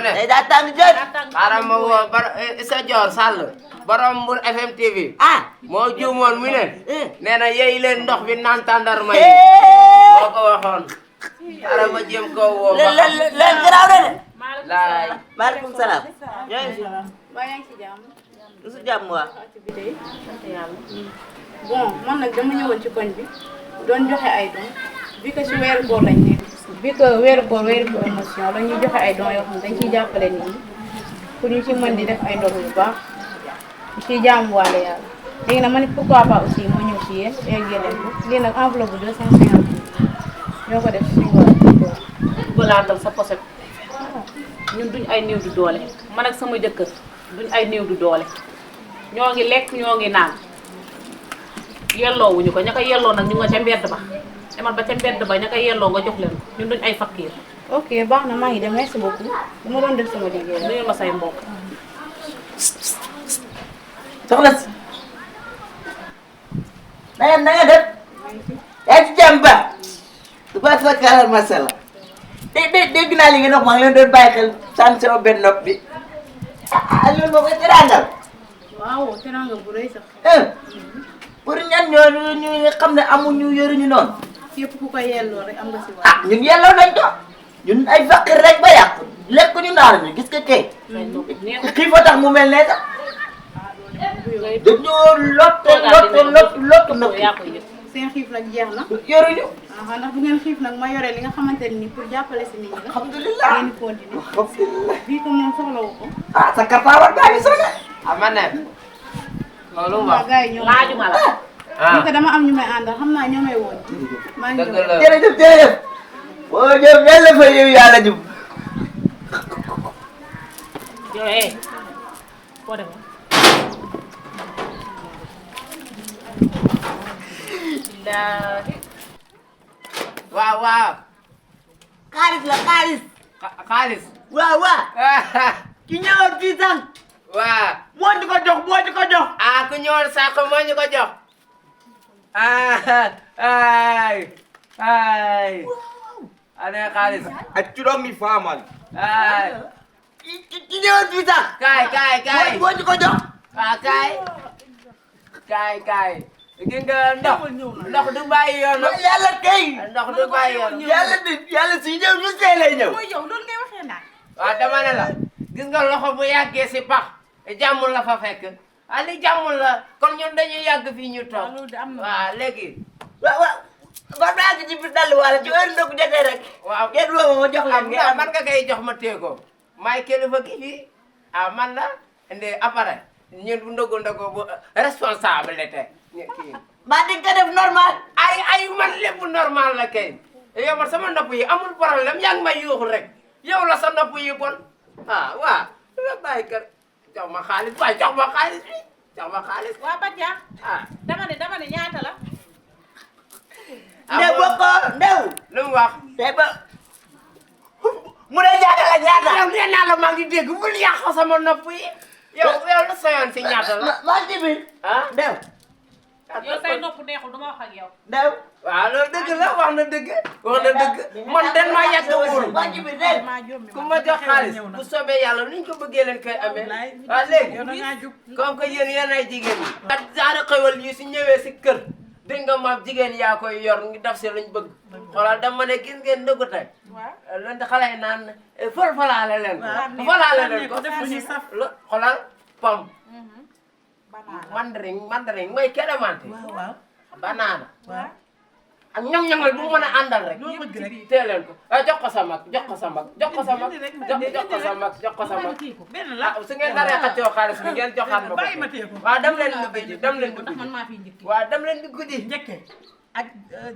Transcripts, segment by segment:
ne. day daa tàng jër. xaaral ma woo Issa Dior Sall borom Mbour Fm TV. moo juumoon mu ne. nee na yey leen ndox bi naan tàndarma yi. moo ko waxoon. xaaral ma jéem koo woo. leen garaaw na de. laay. maaleykum salaam. yaa ngi si. maa ngi ci jàmm. lu si jàmm waa. activité yi sant yàlla. bon man nag dama ñëwoon ci koñ bi doon joxe ay dons bi que ci weeru koor lañ nekk. bi que weeru promotion la ñuy joxe ay dons yoo xam ne dañ ciy jàppale nit ñi pour ñu ci mën di def ay ndog yu baax ñu ciy jaamuwaale yàlla. léegi nag ma ne pourquoi pas aussi moo ñëw ci yéen egg leen ko lii nag enveloppe bu 250 ñoo ko def si balaatal sa poset ñun duñ ay néew du doole man ak sama jëkkër duñ ay néew du doole ñoo ngi lekk ñoo ngi naan yelloowuñu ko ña ko yelloo nag ñu nga ca mbedd ba demal ba ca mbedd ba ña ko yelloo nga jox leen ko ñun duñ ay fakkiir. ok baax na maa ngi dem merci beaucoup dama doon def sama liggéey. nuyul ma say mbokk. soxna si. na nga def. yaa ci jàmm ba. du baax sa kàlla masala. dégg naa li nga wax maa ngi leen doon bàyyi xel sànni sama benn nopp bi. loolu moo koy teraangal. waaw teraanga bu rëy sax. pour ñan ñu xam ne amuñu yoruñu noonu. képp ku ko yelloo rek am nga si waay. ñun yelloo nañ ko. ñun ay faqir rek ba yàqu. lekk ñu naan ñu gis nga kay. xiif a tax mu mel ne sax. dañoo lott nag. seen xiif nag jeex na. yoruñu. ndax bu ngeen xiif nag ma yore li nga xamante ne nii pour jàppale si nit ñi la. alhamdulilah ngeen di continuer. alhamdulilah. bii ko moom soxla wu ko. sa kappaawar baa ngi sonné. ma ne. loolu wax gars yi ñoom laajuma la. bii ko dama am ñu may àndal xam naa ñoo may woon. maa ngi dëgg la jërëjëf jërëjëf. boo jëm yàlla fa yow yàlla jub. yow foo demoon. waaw. xaalis la xaalis. xaalis. waaw. ki ñëwoon fii sànq. waaw. moo ñu ko jox. ku ñëwoon sànq moo ñu ko jox. ane xaalis. a cuɗon mi faman ki ñëwoon fii sànq. kaay. moo ñu ko jox. kaay. gis nga ndox du bàyyi yoon. yàlla kay. ndox du bàyyi yoon. yàlla si ñëw ñu see lay ñëw. yow loolu ngay waxee naa. waaw dama ne la gis nga loxo bu yàggee si pax jàmm la fa fekk li jàmm la kon ñun dañuy yàgg fii ñu toog waaw léegi. waaw ba daa ngi ci biir dàll wala ci heure ndogu jotee rek. waaw kenn woo ma jox leen ngeen am. man nga koy jox ma téye ko maay kilifa gi fii man la indi appareil ñun bu ndogu bu responsabilité kii. ba di nga def normal. ay man lépp normal la kay yow man sama nopp yi amul problème yaa ngi may yuuxu rek yow la sa nopp yi bon waaw nga bàyyi kër jox ma xaalis waaye jox ma xaalis bi jox ma xaalis. waa Badja. dama ne ñaata la. Ndéw Ndéw. lu mu wax. tey ba mu ne ñaata la ñaata. yow nee naa la maa ngi dégg bul yàq sama nopp yi yow lu soyoon si ñaata la. maa ngi ci biir. Ndéw. yow say nopp neexul duma wax ak yow. Ndéw. waaw loolu dëgg la wax na dëgg. man den maa yàgg wóolu. maa ngi ci biir Ndéw. ku ma jox xaalis bu soobee yàlla nuñ ko bëggee leen koy amee. waaw léegi comme que yéen ay jigéen ñi. ak jaara xewal yi si ñëwee si kër dégg nga maam jigéen yaa koy yor ngi def si luñ bëgg. xoolal dama ne gis ngeen ndëggu tey. loolu de xale yi naan falaale leen ko. falaale leen ko xoolal pomme. mandarin mooy kelemante. banaana. ak ñoŋ-ñoŋal bu mu mën a àndal rek. teel leen ko jox ko sa mag jox ko sa mag jox ko sa mag jox ko sa mag su ngeen naree xëccoo xaalis bi ngeen joxaat ma ko. waaw dem leen dugg ji dem leen dugg ji waaw dem leen dugg ji. njëkkee ak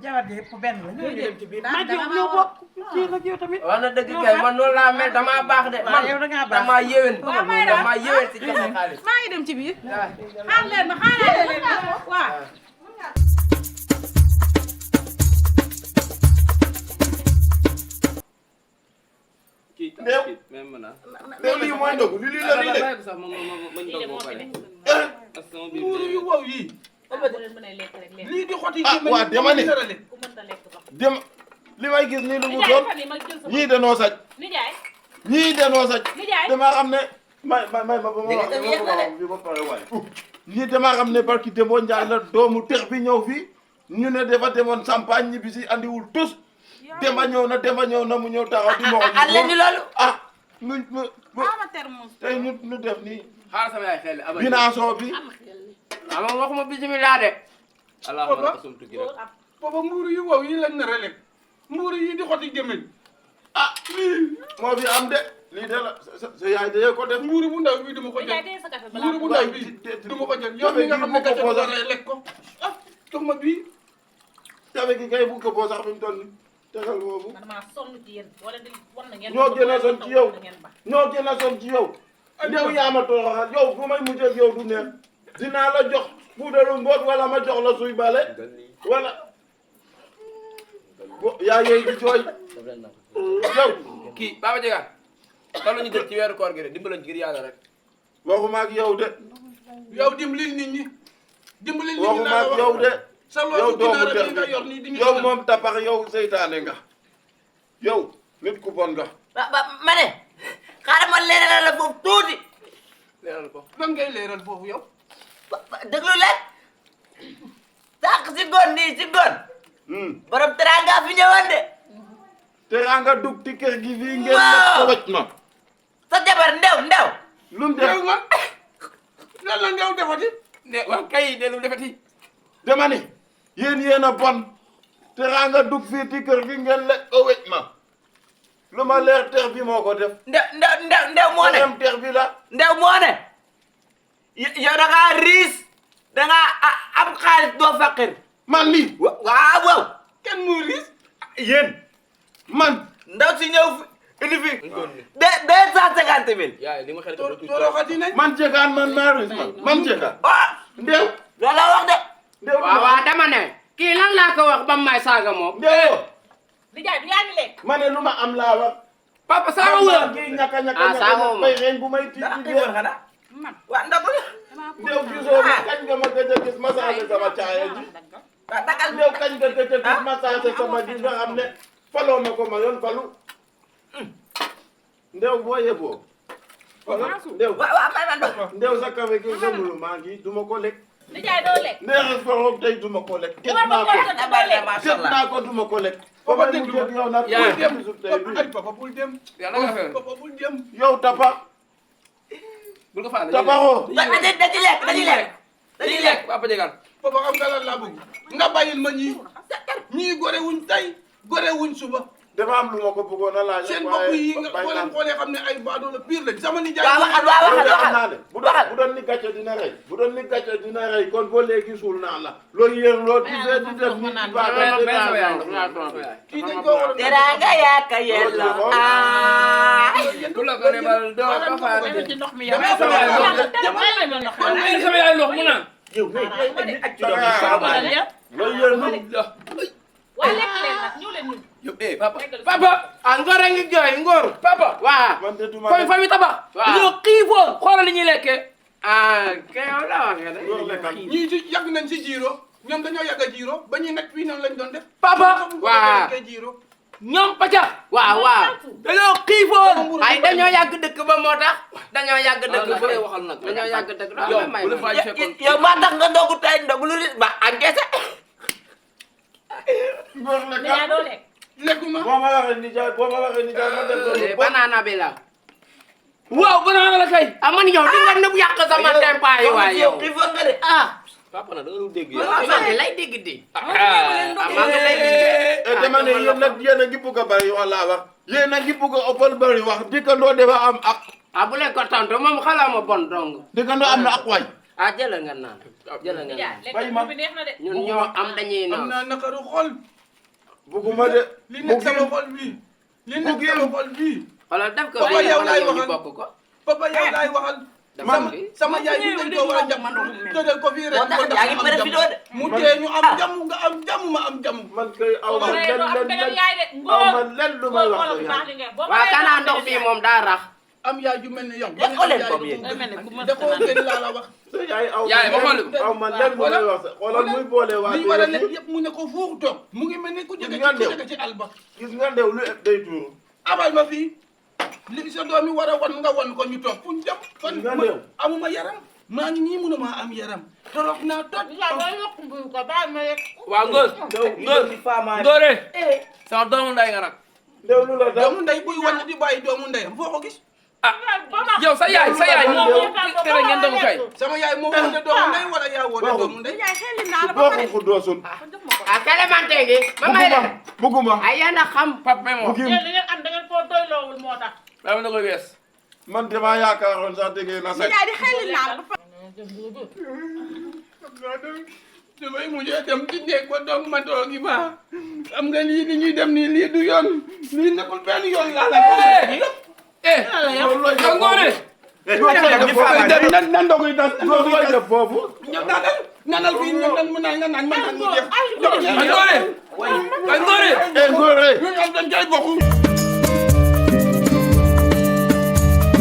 jabar ji yëpp benn la ñoo dem ci biir. maa ñoo bokk kii nag yow tamit. wax na dëgg kay man noonu laa mel damaa baax de. man damaa yéwén. damaa yéwén si joxe xaalis. maa ngi dem ci biir. xaar leen ma xaaraale leen ma waaw. Ndéw lii mooy ndogu lii la lii de. yu wow yii. lii di xoti waa dama ne dem li may gis nii lu mu doon ñii danoo saj ñii danoo sax Nijaay. damaa xam ne may ba ma wax bi ba pare waay ñii damaa xam ne barki Demba Ndiaye la doomu tex bi ñëw fii ñu ne dafa demoon campagne ñibbi si andiwul tus Demba ñëw na mu ñëw taxaw di moxo leen ni loolu ah tey ñu def nii xaaral sama yaay xel binaaso bi ama waxuma bismillah de Papa papa mbuuru yu wow yi lañ nar a lekk mbuuru yi di xoti gémmiñ ah lii moo fi am de lii de la sa yaay de ko def mbuuru bu ndaw bi duma ko jël Nijaay tey sa café balaa mbuuru bu ndaw bi duma ko jël yow mi nga xam ne kese ko rey lekk ko ah jox ma bii jafe gi kay bu ko boo sax fi mu toll nii tegal boobu man maa sonn ci yéen wala di war na ngeen ñoo gën a son ci yow ñoo gën a son ci yow ndew yaa ma tooxal yow bu may mujjee yow du neex dinaa la jox puudaru mboot wala ma jox la suy bale wala yaa yooyu di jooy yow kii Baba Diégane tollu ñu dëkk ci weeru koor gi de dimbalañ ngir yàlla rek waxuma ak yow de yow dimbalil nit ñi dimbalil nit ñi waxuma ak yow de sa yow loolu doomu ginaar tex yi nga yor nii di bi ñu yow moom tapax yow seytaane nga yow nit ku bon nga ma ne xaaral ma leeral la foofu tuuti leeral ko lan ngay leeral foofu yow déglu leen sànq si gon nii si gon borom teranga fi ñëwoon de te nga dugg ci kër gi fii ngeen nekk ko wëcc ma sa jabar ndew lu mu def yow nga lan la ndew defati ne waaw kay de lu defati dama ne yéen a bon te nga dugg fii ci kër gi ngeen lekk ko wëcc ma lu ma leer tex bi moo ko def ndew moo ne même tex bi la ndew moo ne yow da ngaa riis da ngaa am xaalis doo faqir man lii waaw kenn muy riis yéen man ndaw si ñëw fi indi fi 250 000 yaay li ma xel toroxati nañ man jegaan man maa riis man jegaan ndew loolu la wax de ndew waaw dama ne kii lan laa ko wax ba may saaga moom ndew Nijaay du yaa ngi lekk ma ne lu ma am laa wax papa saaga wër kii ñaka bay xeeñ bu may tiit di woon xanaa waa ndax ndew gisoo ma kañ nga ma gëj a gis massage sama caaya ji waa dagal ndew kañ nga gëj a gis massage sama ji nga xam ne faloo ma ko ma yoon falu ndew boo yeboo ndew waaw may man do ndew sa kafe gi gëmulu maa ngi duma ko lekk Nijaay doo lekk ndeexes foroog tey duma ko lekk gét war naa ma ko ko sa doo lekk gét naa ko duma ko lekk Papa ba may déglu mujjee yow nag yaa dem bisu tey bi ay papa bul dem yàlla nga fee papa bul dem yow tapa bul ko faale tapaxoo dañuy lekk Papa Diégane papa xam nga lan laa bëgg nga bàyyil ma ñii gore wuñ tey gore wuñ suba dafa am lu ma ko bëggoon a laaj seen bopp yi nga boo leen xoolee xam ne ay baadoo la pire lañ sama nijaay waaw waxal naa ne bu doon ni gàcce dina rey bu doon ni gàcce dina rey kon boo léegi suul naa la loolu yéen loolu di fee di def nit ci baax kii dañ ko war a teranga yaaka yella ku la ko nebal doo ko faale ci ndox mi yow Damay sama yaay ndox sama yaay ndox mu naan yow ak ci loolu yéen waa lekk leen nag ñëw leen ñun yow papa ngor a ngi jooy ngor papa waaw man de duma koy famille tabax dañoo xiifoon xoolal li ñuy lekkee kay yow la wax nga de ñii ci yàgg nañ si jiiro ñoom dañoo yàgg a jiiro ba ñuy nekk fii noonu lañ doon def papa waaw kay jiiro ñoom paca waaw dañoo xiifoon ay dañoo yàgg dëkk ba moo tax dañoo yàgg dëkk ba waxal nag dañoo yàgg dëkk yow maa tax nga ndogu tey ndogu lu ba encaissé ngor la Nijaay doo lekk lekkuma boo ma waxee nijaay ma def loolu banana bi la waaw banana la kay man yow di nga nëb yàq sama tempaay waay yow xiifoon nga de papa na da nga dul dégg yow maa ngi lay dégg di maa ngi lay dégg dama ne yéen nag yéen a ngi bugg a bari wax laa wax yéen a ngi bugg a ëppal bari wax dikkandoo dafa am ak bu leen ko tontu moom xalaa ma bon dong dikkandoo am na ak waay jëla nga naan jëla nga Nijaay naan lekk bi neex na de ñun ñoo am dañuy am naan naa nakaru xol bugguma de li nekk sama xol bii li nekk sama xol bii xoolal def ko Papa yow laay ñu waxal. bokk ko papa yow laay waxal sama yaay bi dañ ko war a jàmm tëjal ko fii rek moo tax yaa ngi profité de mu tee ñu am jàmm nga am jàmm ma am jàmm man kay aw ma Waaye doo am len beneen yaay de aw ma len lu may wax xoolal bu baax yaay li nga boo waa kanaa ndox fii moom daa rax am yaay ju mel ni yow Lekkoo leen comme yéen. da koo gën laa la wax sa yaay aw Yaay, ma xool. aw ma len lu may wax xoolal muy boole waa li war a lekk yëpp mu ne ko fuux toog mu ngi mel ni ku jóge ci alba gis nga ndew lu ëpp day tuuru abal ma fii li sa doom yi war a wan nga wan ko ñu toog fu ñu dem kon amuma yaram maa ngi nii mënuma am yaram torox naa tot waaw ngóore sama doomu nday nga nag Ndéw lu la dal doomu ndey buy wan di bàyyi doomu ndeyam foo ko gis ah yow sa yaay moo tere ngeen dogu kay sama yaay moo woote doomu ndey wala yaa woote doomu ndey bokku ko doosul ah Clémente ngi ma may la buguma ay yéen a xam pap me moo bugim da ngeen am da ngeen foo doyloowul moo tax dama na koy wees man dama yaakaaroon sax déggee na sax damay mujjee dem ci néeg ba doom ma toogi ba xam nga lii ni ñuy dem nii lii du yoon lii nekkul benn yoon laa la yow ngóore nan ndoguy tas ndoguy def foofu ñëw nanal fii ñu nan mu naan nga naan man mu jeex ngóore ngóore ñu am dañ koy bokku